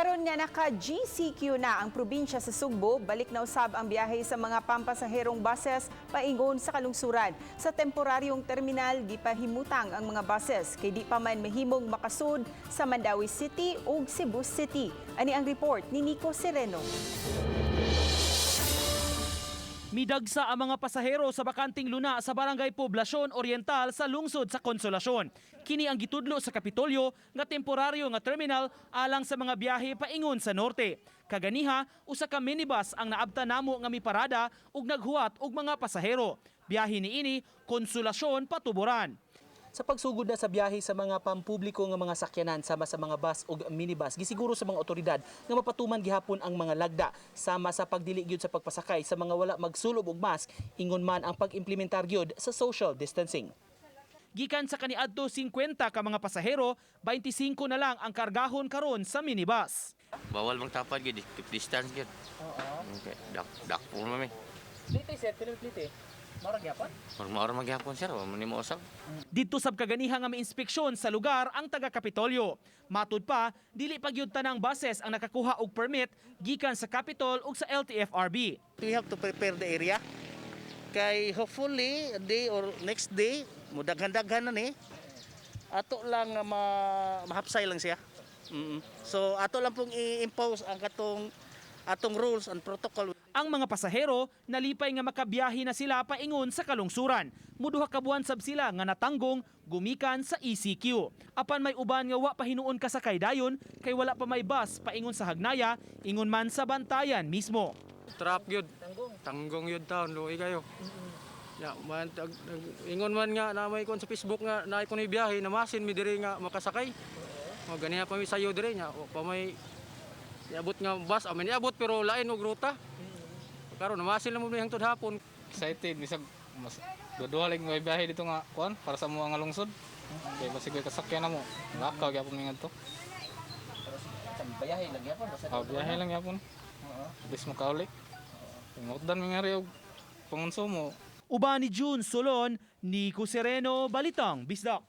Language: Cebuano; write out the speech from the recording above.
Karon nga naka GCQ na ang probinsya sa Sugbo, balik na usab ang biyahe sa mga pampasaherong buses paingon sa kalungsuran. Sa temporaryong terminal, gipahimutang ang mga buses kay di pa man mahimong makasud sa Mandaue City ug Cebu City. Ani ang report ni Nico Sereno. Midagsa ang mga pasahero sa bakanting luna sa Barangay Poblacion Oriental sa lungsod sa Consolacion. Kini ang gitudlo sa Kapitolyo nga temporaryo nga terminal alang sa mga biyahe paingon sa norte. Kaganiha, usa ka minibus ang naabta namo nga miparada ug naghuwat og mga pasahero. Biyahe niini Consolacion pa Tuboran. Sa pagsugod na sa biyahe sa mga pampubliko nga mga sakyanan sama sa mga bus ug minibus, gisiguro sa mga otoridad nga mapatuman gihapon ang mga lagda sama sa pagdili gyud sa pagpasakay sa mga wala magsulob og mask, ingon man ang pag-implementar gyud sa social distancing. Gikan sa kaniadto 50 ka mga pasahero, 25 na lang ang kargahon karon sa minibus. Bawal magtapad gid, keep distance gid. Oo. Okay, dak dakpo man mi. Plite sir, pila plite? Mao gyapon? Murag mao ra magyapon, sir, wa man nimo usab. Didto sab kaganiha nga miinspeksyon sa lugar ang taga Kapitolyo. Matud pa, dili pa gyud tanang buses ang nakakuha og permit gikan sa Capitol ug sa LTFRB. We have to prepare the area. Kay hopefully, a day or next day, mudaghan-daghan na ni. Ato lang nga mahapsay lang siya. So ato lang pong i-impose ang katong atong rules and protocol. Ang mga pasahero nalipay nga makabiyahe na sila paingon sa kalungsuran. Muduha ka buwan sab sila nga natanggong gumikan sa ECQ. Apan may uban nga wa pa hinuon kasakay dayon kay wala pa may bus paingon sa Hagnaya, ingon man sa Bantayan mismo. Trap gyud. Tanggong. Tanggong yun taon, luoy kayo. Ya, man ingon man nga na may kon sa Facebook nga naay ko ni biyahe, namasin mi diri nga makasakay. O ganiha pa mi sayo diri nya, wa pa may niabot nga bus, amin niabot pero lain og ruta. Karon namasin lang mo mi hangtod hapon. Excited bisag mas duha lang may biyahe dito nga kuan para sa mga nga lungsod. Kay basig may kasakyan na mo. Lakaw gyapon mi ngadto. Biyahe lang gyapon basta. Ah, biyahe lang gyapon. At least makauli. Mutdan mi nga og pangonsumo. Uban ni June Solon, Nico Sereno, Balitang Bisdak.